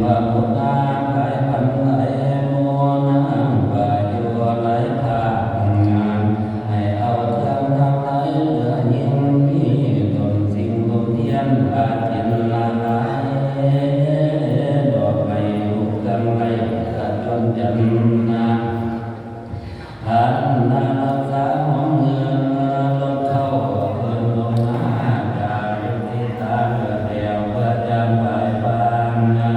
ພະພຸດທະພາຍພັນຫຼາຍໝູ່ນາງ ພາຍຸຫຼາຍພາກງານ ໃຫ້ເອົາເຄື່ອງທັງຫຼາຍເຫຼືອຍິ່ງ ມີຕົ້ນສິງຕົ້ນທຽນ ຜ້າຈີນລະລາຍ ດອກໄມ້ລູກເຄື່ອງໄຫຼ ກະຈວນຈັນນາ ອັນນາລັກສາຂອງເຮືອນລົດເຂົ້າເພິ່ນລົງມາຈາກຍຸດຕິຕາເລີດແລ້ວເພື່ອຈານປາຍປານນາ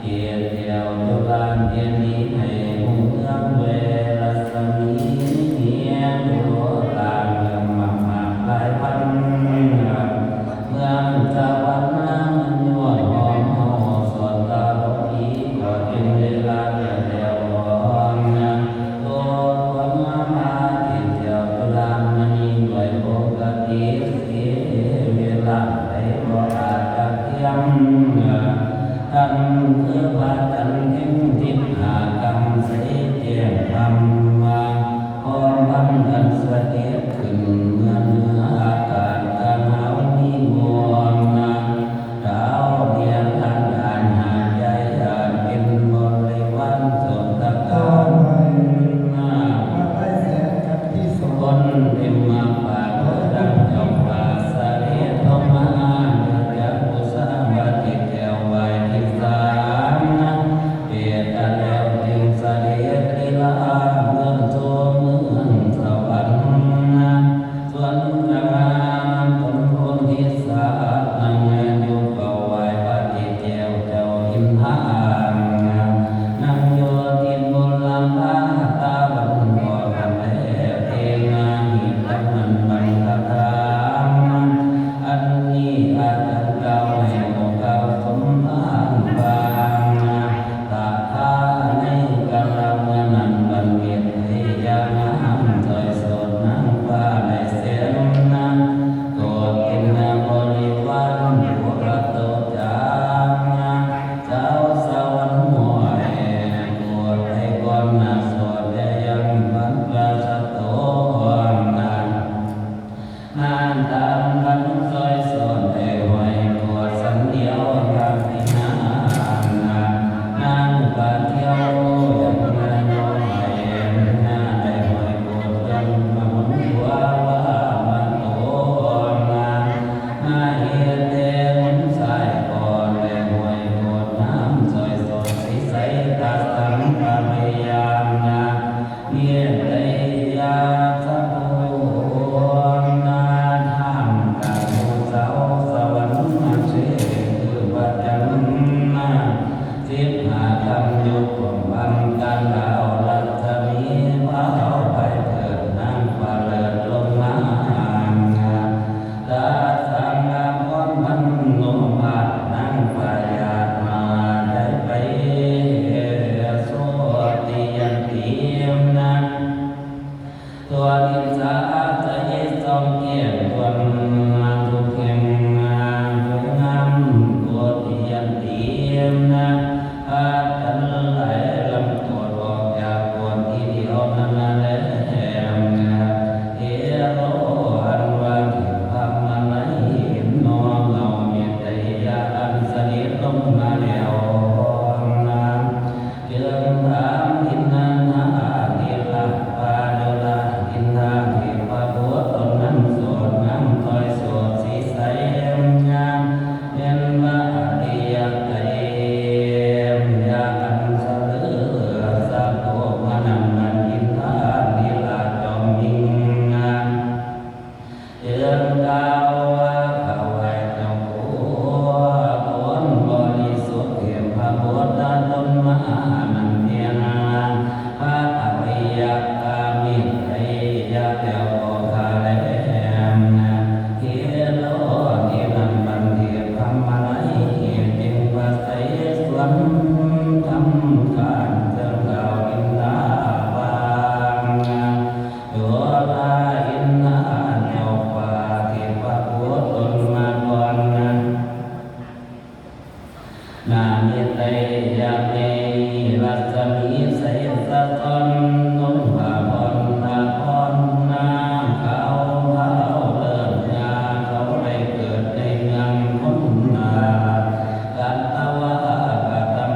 ເກດແກ້ວຈຸລານເຈດີໃຫ້ຮຸ່ງເຮືອງດ້ວຍລັດສະໝີໂດລານເລື່ອມມາກໆຫຼາຍພັນ ເມືອງສະຫວັນນາມັນຍອດຫອມເຮົາສອນຕາບໍ່ດີ ກໍເປັນເວລາແລ້ວນະ ໂຕຄວນມາພາທີ່ແກ້ວຈຸລາມະນີດ້ວຍປົກກະຕິ ເສເວລາໃດບໍ່ອາດຈະທຽມນະ ທ່ານຄືພະຈັນເພັງທິດຫ້າກຳໃສແຈ້ງທຳມາ ພ້ອມພັນກັນສະເດັດຂຶ້ນເມືອເໜືອອາກາດ ກະໜາວມີມວນນາ ດາວເນຍທານອານຫາດໃຫຍ່ ອາດເປັນບໍລິວານສົນທະການນາ ຄົນເປັນມາປາກເດີນເຈົ້າຟ້າສະເດັດລົງມາ ເພື່ອຈະບູຊາບາດທີ່ແກ້ວໄຫວ້ທີ່ສາມນາ ເພດຕະແລ້ວຈຶ່ງສະເດັດລີລາເມືອງໂສເມືອງສະຫວັນນາ ສ່ວນກະນານຕົນໂພທິສາດ ນາງແມ່ນຢູ່ເຝົ້າໄຫວ້ພະຕິແກ້ວເຈົ້າອິນທານາ ນາງຢູ່ທິດບຸນລະພາຕາວັນອອກ ອັນແລເທນາ ຮີດຕຳນານບັນຄະຖາ ອັນນີ້ອາຈານກ່າວໃຫ້ໂອກາດສົມພານບານນາ ຕາທາໃນກາລະເມື່ອນັ້ນ ບັນເມດໄທຍາງາມ ຊ່ອຍໂສດນາງຟ້າໄດ້ແສນນາ ໂສດເປັນນາບໍລິວານໂພລະໂຕຈານນາ ຊາວສະຫວັນຫ້ວຍ ໂສດໄດ້ກ່ອນໜ້າໂສດແລຍັງບັນປາສະໂຕນາ ນານຕາມກັນຊ່ອຍສອນໃຫ້ຫ້ວຍໂກດສັນດຽວທັງທີ່ນານາ ນານກະທ່ຽວຍັງນານ້ອຍນາ ໄດ້ຫ້ວຍໂກດເຄື່ອງມະມຸນຕົວວ່າມາໂຕນາ ນາເອເຕມຸນສາຍກ່ອນ ແລະຫ້ວຍໂກດນ້ຳຊ່ອຍສອນສີໃສ ຕະສັງກະໄມຍານາ ເມດໄຕຍາສະໂພນາ ທ່າມກາງໝູ່ເຈົ້າສະຫວັນນະເຊ ຄືພະຈັນນາ ສິບຫ້າຄຳຢູ່ປ້ອມບັງການດາວລັດສະໝີ ພາເອົາໄພເພີດນາງຟ້າເລີດລົງມາ ຕາສັງກະພອນມັນໂນມາດ ນາງພະຍາດມາໄດ້ໄປ ໂສຕິຍັນຕິນາ ໂສຕິສາໃສສ່ອງແຈ້ງ ຄວນນາທຸກແຫ່ງນາ ສວຍງາມໂກດຕິຍັນຕິນາ ພະຈັນໄຫຼລຳໂກດອອກຈາກໂກດທີດຽວນັ້ນນາແລ ເອໂລ ອັນວ່າເທພະມະໄນເນາະ ເງົາເມດໄຕຍະອັນສະເດັດລົງມາແລ້ວນາ ເຈີນຖາມອິນນານາທິລາດ ພາໂດລາດ ອິນທາເທພະບຸດຕົນນັ້ນໂສດນາມ ຖອຍໂສດສີໃສງາມ ແມ່ນວ່າອະລິຍະໄຕຍະອັນສະເລີສະໂພກມານຳກັນ ອິນທານິລາດຈອມຍິ່ງນາມ ເຈີນກ່າວວ່າຖວາຍເຈົ້າຜູ້ຄົນບໍລິສຸດ ເທພະບຸດຕະຕົນມະຫານັນເມນາ ພະອະລິຍະກາມິໄຕຍະແລ້ວກໍຂ້າແລ ເທໂລ ທີ່ນຳບັນເທພະມະໄນ ຈຶ່ງມາໃສ່ສ່ວນທຳການເຊິ່ງລາວອິນທາບາງ ໂຍທາອິນນາເຈົ້າຟ້າ ເທພະບຸດຕົນມາກ່ອນນາ ນາມິໄຕຍະເມ ລັດສະໝີໃສສະທ້ອນ ນຸ່ງຜ້າຜ່ອນຕາຜ່ອນນາ ຂາວພາວເລີດຍາ ເຂົາໄດ້ເກີດໃນເມືອງຄົນນາ ກັດຕະວາກະຕຳ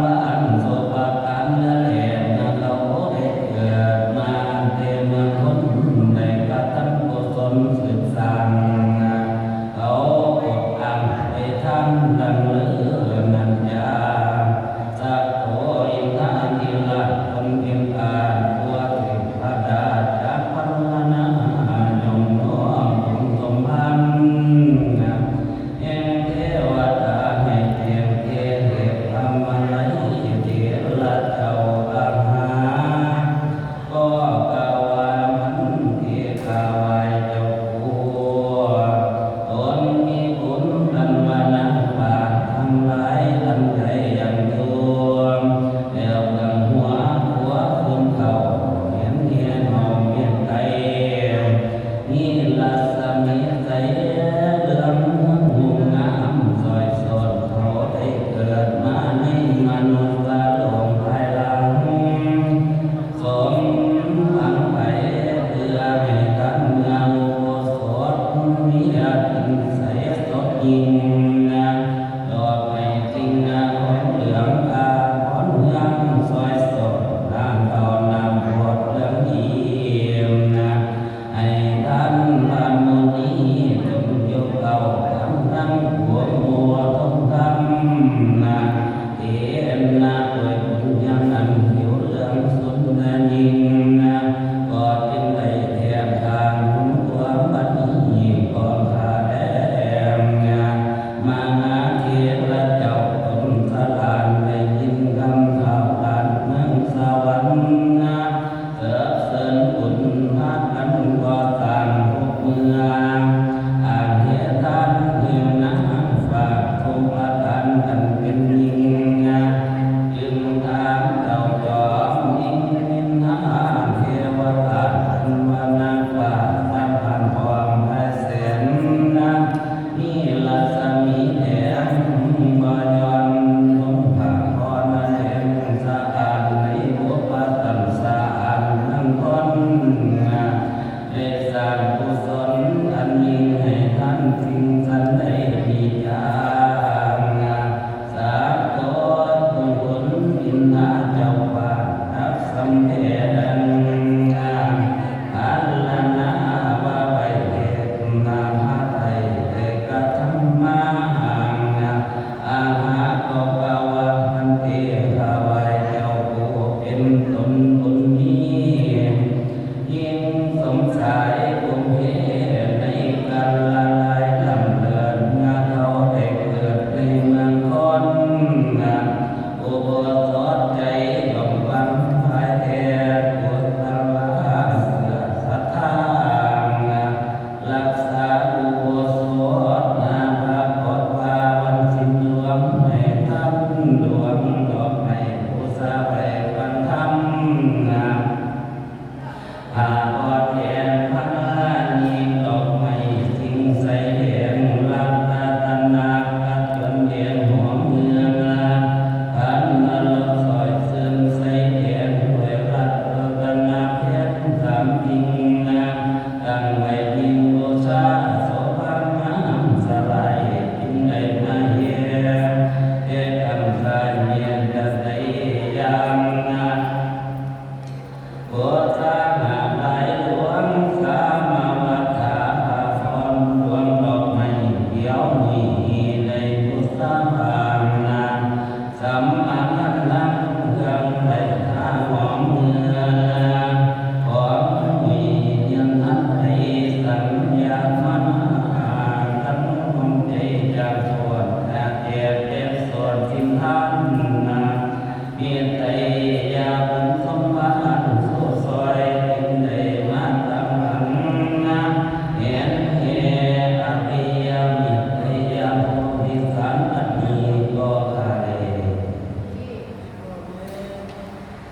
ວ່າອັນສອງ